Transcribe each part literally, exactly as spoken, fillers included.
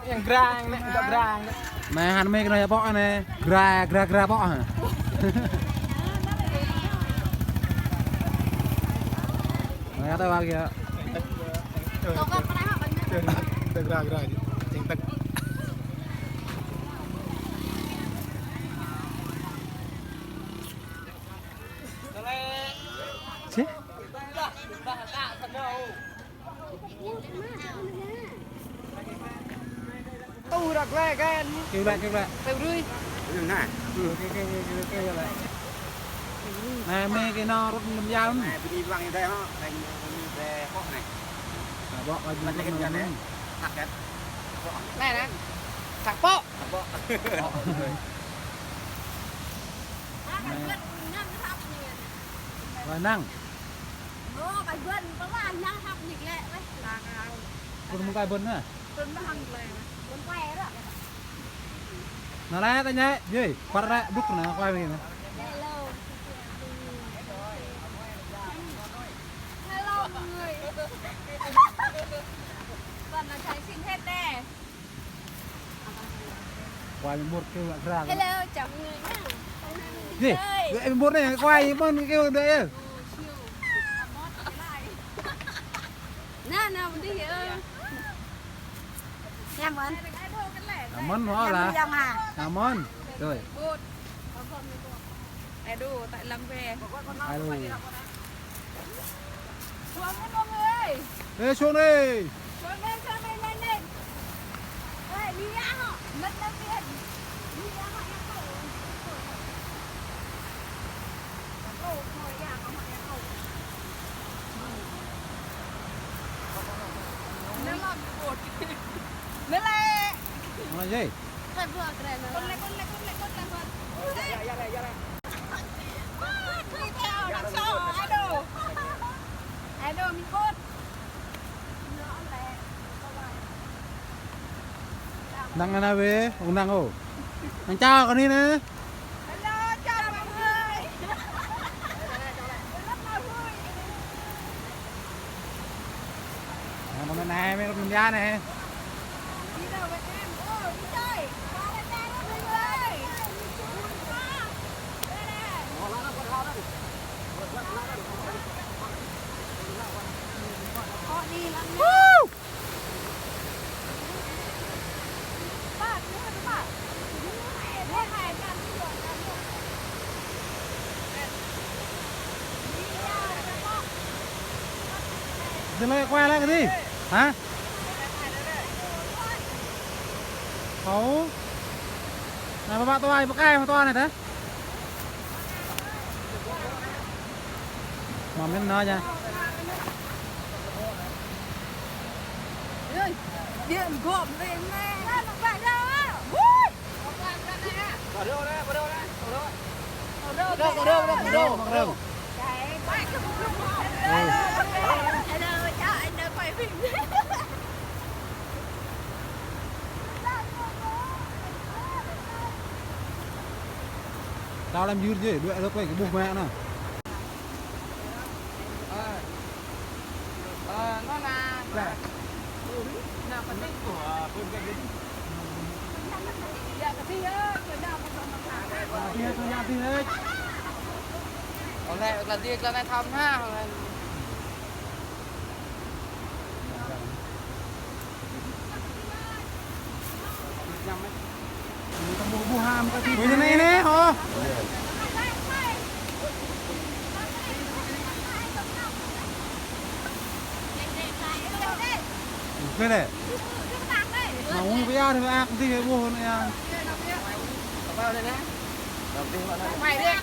Yang grang, nek, tidak grang. Nah, han mê kơ anai yơh pŏk anai. Gra, gra, gra pŏk hă. Nah, kata wagi yơh. Tidak gra, gra. Yang tek. Sih? Tui ră glai kan. Kêu lại, kêu lại. Tui rui. Nah. Kêu, kêu, kêu lại. Nah, mê kơ anai rŭt lăm yam. Nah, bơni bang yang dai hŏ. Nah, bơni bang hŏ anai. Nah, bơni bang hŏ anai. Thak kan. Nah, nah. Thak pŏk. Thak pŏk. Nah. Lah năng. Ơ, kai bơ̆n, pơla năng hăp nik lĕ, weh. Pơla kau. Pơla mơ̆ng kai bơ̆n nă. Pơla mơ̆ng kai. Pơla kai ră. Nă lĕ, tơña, yơi, păr lĕ, bŭk nă, kai mơ̆ng nă. Hello. Hello, mọi người. Bạn là Thái Sinh hết nè. Quay một kêu lại ra. Hello, chào mọi người nhá. Hôm nay mình đi Gì? Chơi. Em một này quay một kêu đợi. Ồ, siêu. Nè, nè, mình đi kìa. Em muốn. Em muốn hả là? Em muốn. Rồi. Một. Ê, đu, tại lăng về. Alo. Xuống đi, mọi người. Ê, xuống đi. Xuống đi, xuống đi, nhanh lên. Ê, đi ra họ. Lật lên đi. Đi ra họ, em không. Ôi, thôi, ra họ, em không. Nó lọt một. Nó lẹ. Nó là gì? Kôn lĕ, kôn lĕ, kôn lĕ, kôn lĕ, kôn. Ơ, ya, ya, ya, ya, ya. Đi theo đằng sau, idol. Idol mình kôn. Năng anai weh, ung năng ô. Năng čao kơ anai nè. Hello, chào mọi người. Hello, mọi người. Nè, mơ̆ng anai, mơ̆ng anai, mơ̆ng anai. Đi đâu vậy em? Ôi, đi chơi. Qua đây, qua đây, mọi người. Vui quá. Đây nè. Họ đi lắm nha. Woo! Dơ lơi quay lại cái gì? Hả? Hổ. Này, bà, bà, tôi, bà, cái, bà, tôi này thế. Mà mình nói nha. Ê, điện gộp lên nè. Ui. Hello, hello, hello, hello. Hello, chào anh đã quay phim. Tao làm gì chứ, đuổi nó quay cái bút mẹ nó. Ờ, nó là, là. Nào, cái gì? Dạ, cái gì á? Cái nào cũng có mà. Cái gì, cái gì, cái gì? Còn lại là đi, cái này thăm ha, còn lại. Ui, anai, anai, hŏ. Ui, anai. Nă, ui, bây giờ thì ăt đi, ui, anai. Phải đi, anh.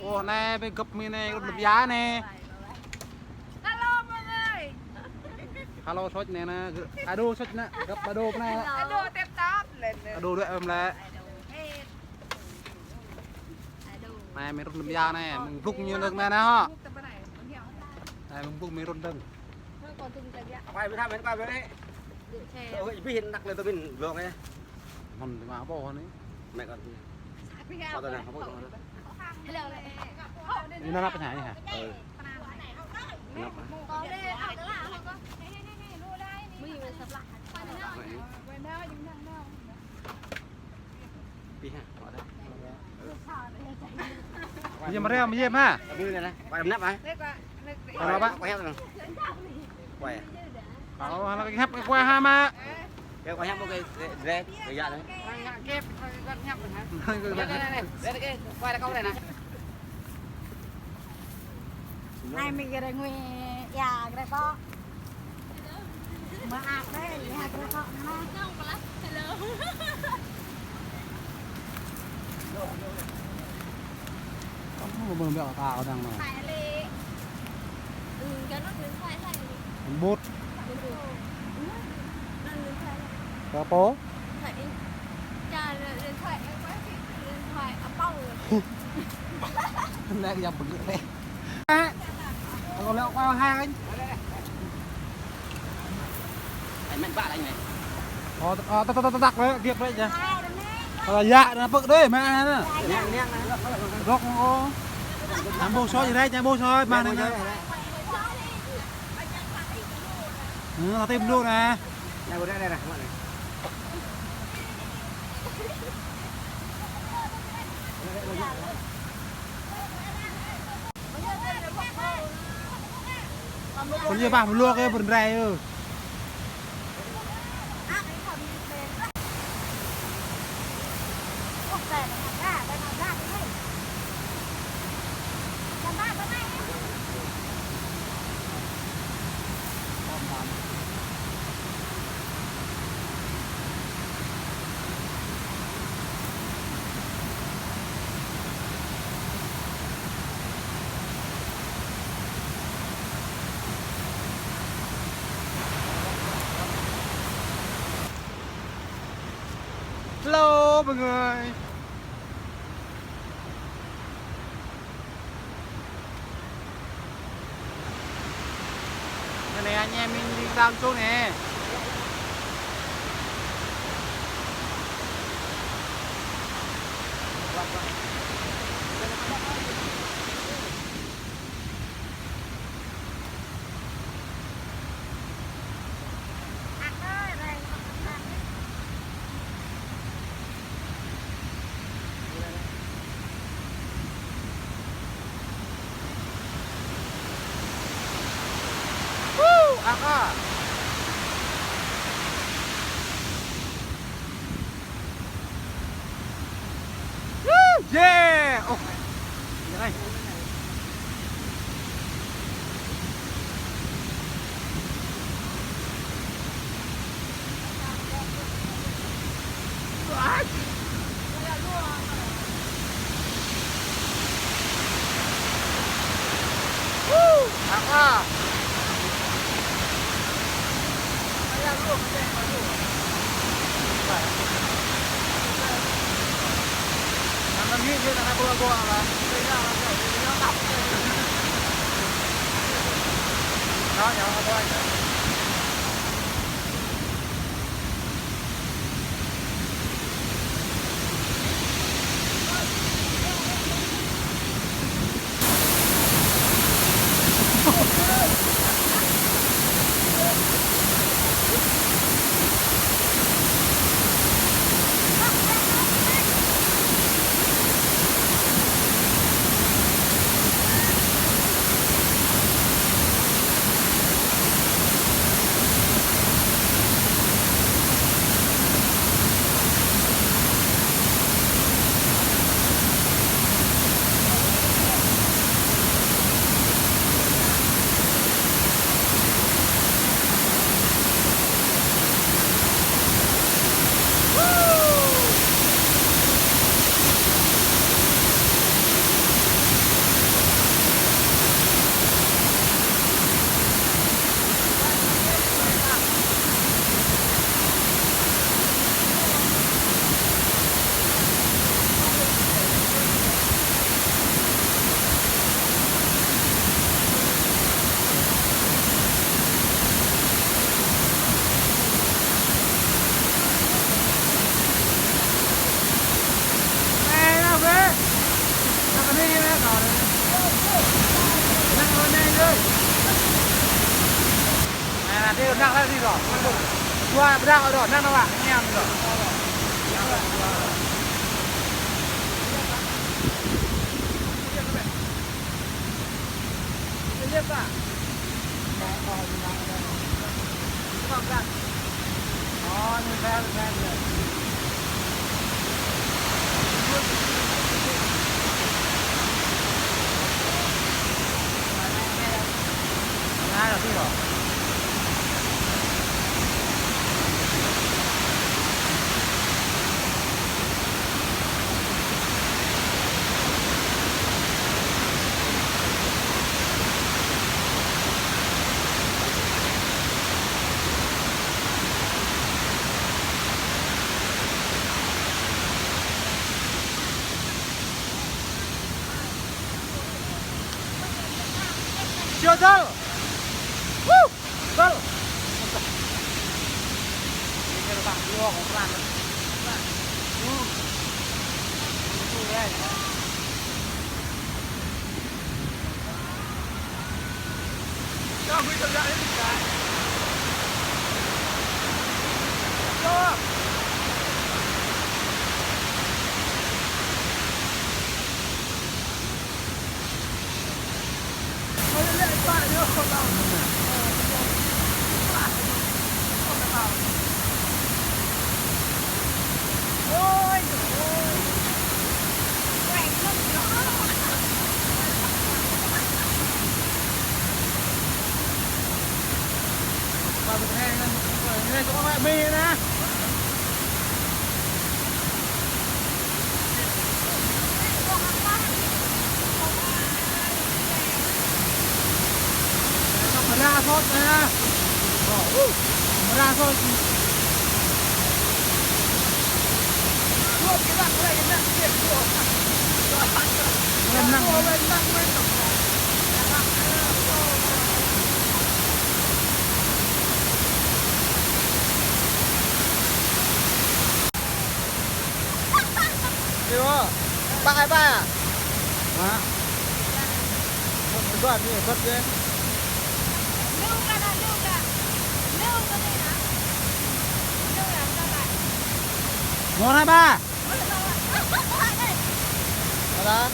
Ơ, anai, ƀing gơ̆p mĭn anai, gơ̆p lăp ia anai. Hello, mọi người. Hello, sốt anai, anai. Adu, sốt anai. Gơ̆p adu anai. Hello. Adu, tiếp top lên. Adu, đuĕ em lĕ. Adu, hết. Anai mơ̆ng run lăm ia anai, mơ̆ng blŭk ñu dơ̆ng anai hŏ. Anai mơ̆ng blŭk mơ̆ng run dơ̆ng. Apa yang bisa main apa, Bang? Ôi, ih, nak lê tơ min blok ya. Mơ̆n tơ mă apa anai? Mẹ con. Apa tơ anai, apa tơ anai? Hello. Ini apa hă? Ơ. Kenapa? Apa ini? Pi ha, apa tơ? Mơyem reo, mơyem ha. Apa ini, nah? Apa ini, apa? Apa, apa? Apa ya, Bang? Apa ya? Ơ, hăng kơnăp kơ kua ha mă. Kơ kua hăng một cái dress, kơ ya đấy. Anai mơ̆ng gơ̆ ngui ia gre pŏk. Mă ak dêh, ia gre pŏk mă. Không có bơ̆n bẹo tao đang mà. Phải lị. Ừ, cho nó điện thoại hay. Bút. Bút. Nó điện thoại hay. Cà pô. Phải đi. Cho điện thoại em có cái điện thoại Apple rồi. Đang dòng bự vậy. Ako leo kau hai. Ai mẹ bạ lại này. Ơ, ơ, tăk, tăk, tăk, tăk, lĕ, kiep lĕ, ya. Ơ, ya, na pơ̆k đơi, mă, na. Rŏk, ô. Ñam ƀuh soi, rĕ, ñam ƀuh soi, mă, na, na. Ơ, tăk, tăk, blŭ, na. Kơ ñu ƀă mơluk kơ pơrơnrai ơ. Hello mọi người. Cái này anh em mình đi đang xuống nè. Woo! Aka. Woo! Yeah! Ơ. Ini, guys. Nè, nè, đi, năng ra đi rồi. Dua, bơrăng rồi, năng ra, anh em rồi. Siu dơl. Wuh, dơl. Ini retak dua, kotoran. Wuh. Itu, guys. Mơra sot nè. Mơra sot. Đi vô. Bác ai bác à? Hả? Bớt, bớt đi, bớt đi. Một hai ba. Đó.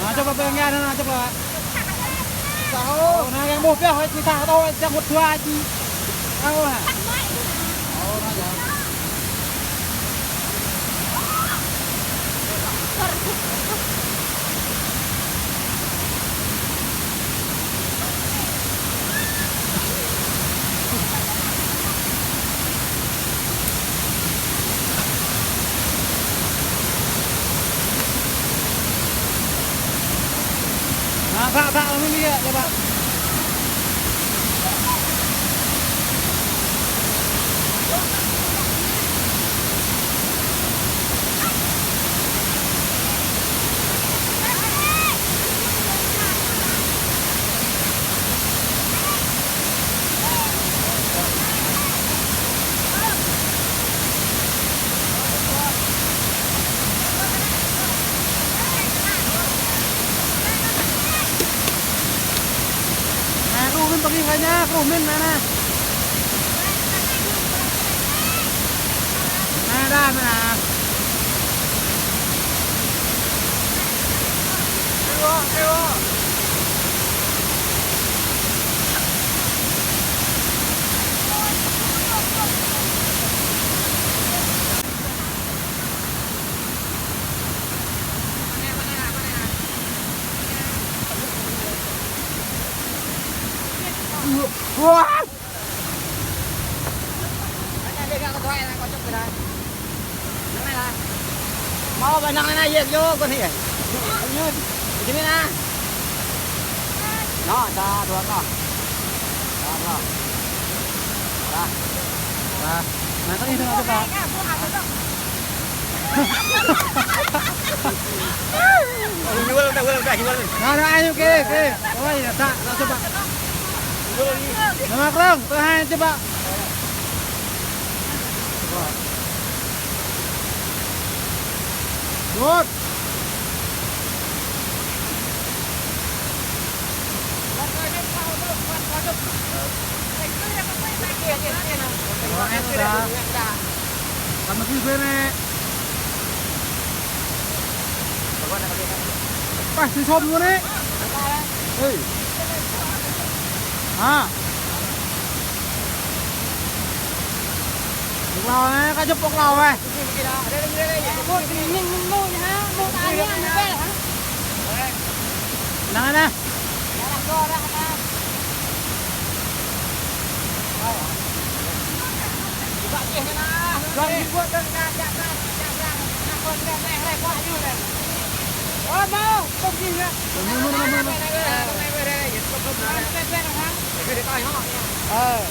Nah, coba pegang ya, nah, coba. Tahu. Oh, nah, yang mau pia, hai, kita tahu, yang mau dua, hai. Tahu, ha? Oh, nah, ya. Nah, Pak, Pak, ini dia, ya, Pak. Nah, kru min pagi kanya, kru min mana? Nah, dah, mana? Wah! Máu bài năng này này, yek vô, con hỉ. Cái gì na? Nó, ta đuổi nó. Ta đuổi. Ta. Ta. Nah, kan itu aja, Pak. Jual, udah, udah, udah, jual. Nah, nah, ayo, oke, oke. Oh, iya, tak, tak coba. Nă mă krơng, tơ hai čơpă. Đuăt. Pas, đi xôm luôn đi. Ê. Hả? Bộc lò này, cá chụp bộc lò này. Năng này nè. Ờ.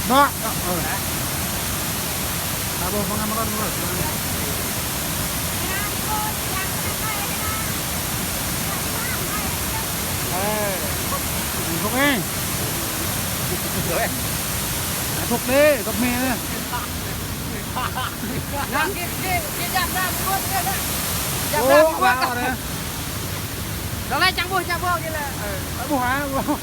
Đó. Ờ. Abo, mangam, mangam, mangam. Ê. Hạnh phúc đi. Hạnh phúc đi, gặp mẹ. Ơ, ơ, ơ. Dŏ lĕ, čang ƀuh, čang ƀuh kơ lĕ. Ơ, ƀuh hă? Ƀuh.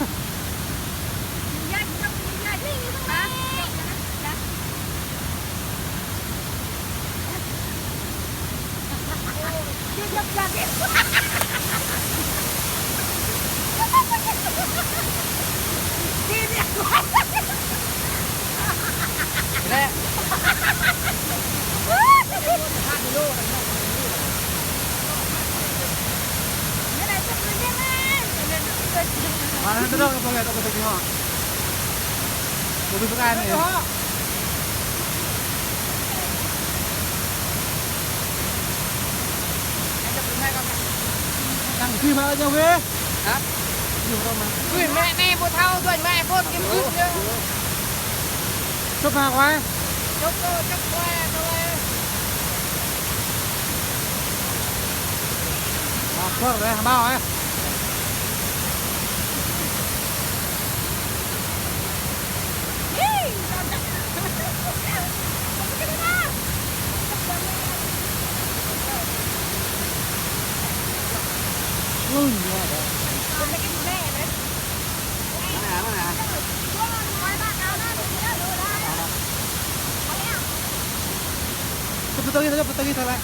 Mana tu dah, apa lagi, apa lagi, ha? Mobil sekarang ni. Đang phi mă jao weh. Hă? Ui, mă anai ƀu thâo, đuaĭ mă ƀu kơ̆m kơ̆m yơh. Čŏp mă kuai. Čŏp, čŏp kuai, kuai. Mă kuai, mă, ơ. Pơtơgi, pơtơgi, pơtơgi.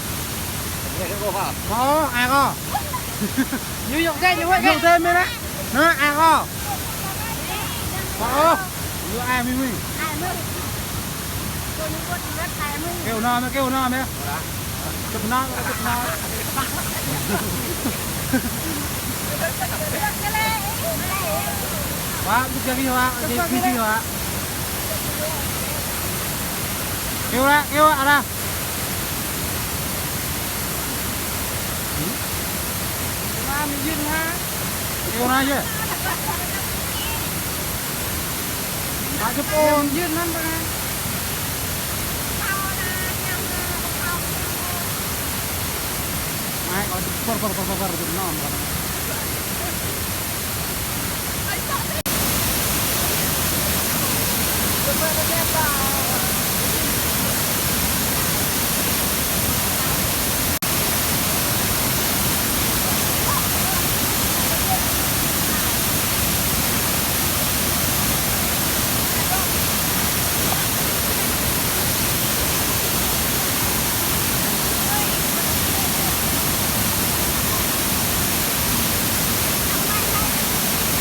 Ơ, ai kơ. Ñu yŏk dê, ñu yŏk dê. Yŏk dê mơ̆n anai. Nă, ai kơ. Ơ, ñu ai mơ̆n mơ̆n. Kêu nă mơ̆n, kêu nă mơ̆n. Čŏp nă, čŏp nă. Wă, čŏp jagi wă, jagi jagi wă. Kêu nă, kêu nă, ară. Mă mơyun hă? Kêu nă yơh. Mă čŏp ôn. Mơyun anŭn hă? Mai, kơ pơr, pơr, pơr, pơr, pơr, pơr, nŏm, kơ nŏm.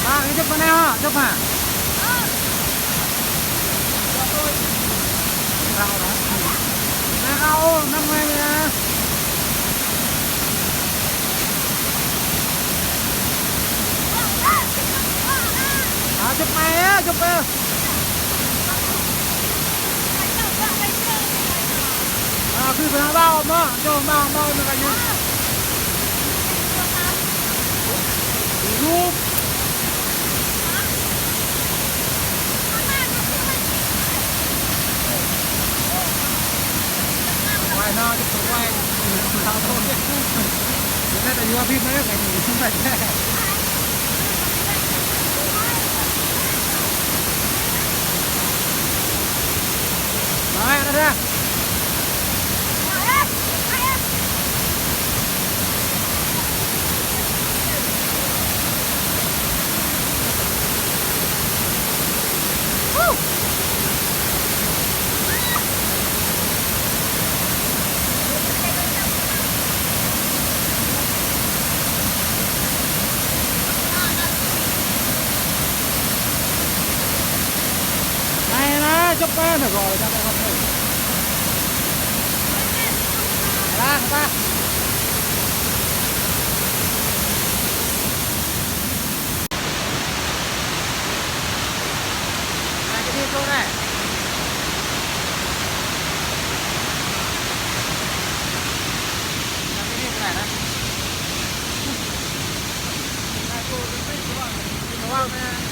Ba, kơ čŏp mơ̆n anai hă, čŏp hă? Anai kâo ôh, năm ngày mơ̆n anai. À, čŏp mai á, čŏp mai. À, kơ pơnă ƀâo mơ̆, čŏp ƀâo, ƀâo mơ̆n kơ ñu. Rup. Quay nó, chụp quay. Anai ta yua bim anai, anai ta yua bim anai. Anai, anai, anai. Anai, anai, chụp anai, anai, gọi ra đây, gọi đây. Anai, anai. Anai, cái đi chỗ này. Anai, cái đi chỗ này đó. Anai, cô, cô, cô, cô, cô, cô,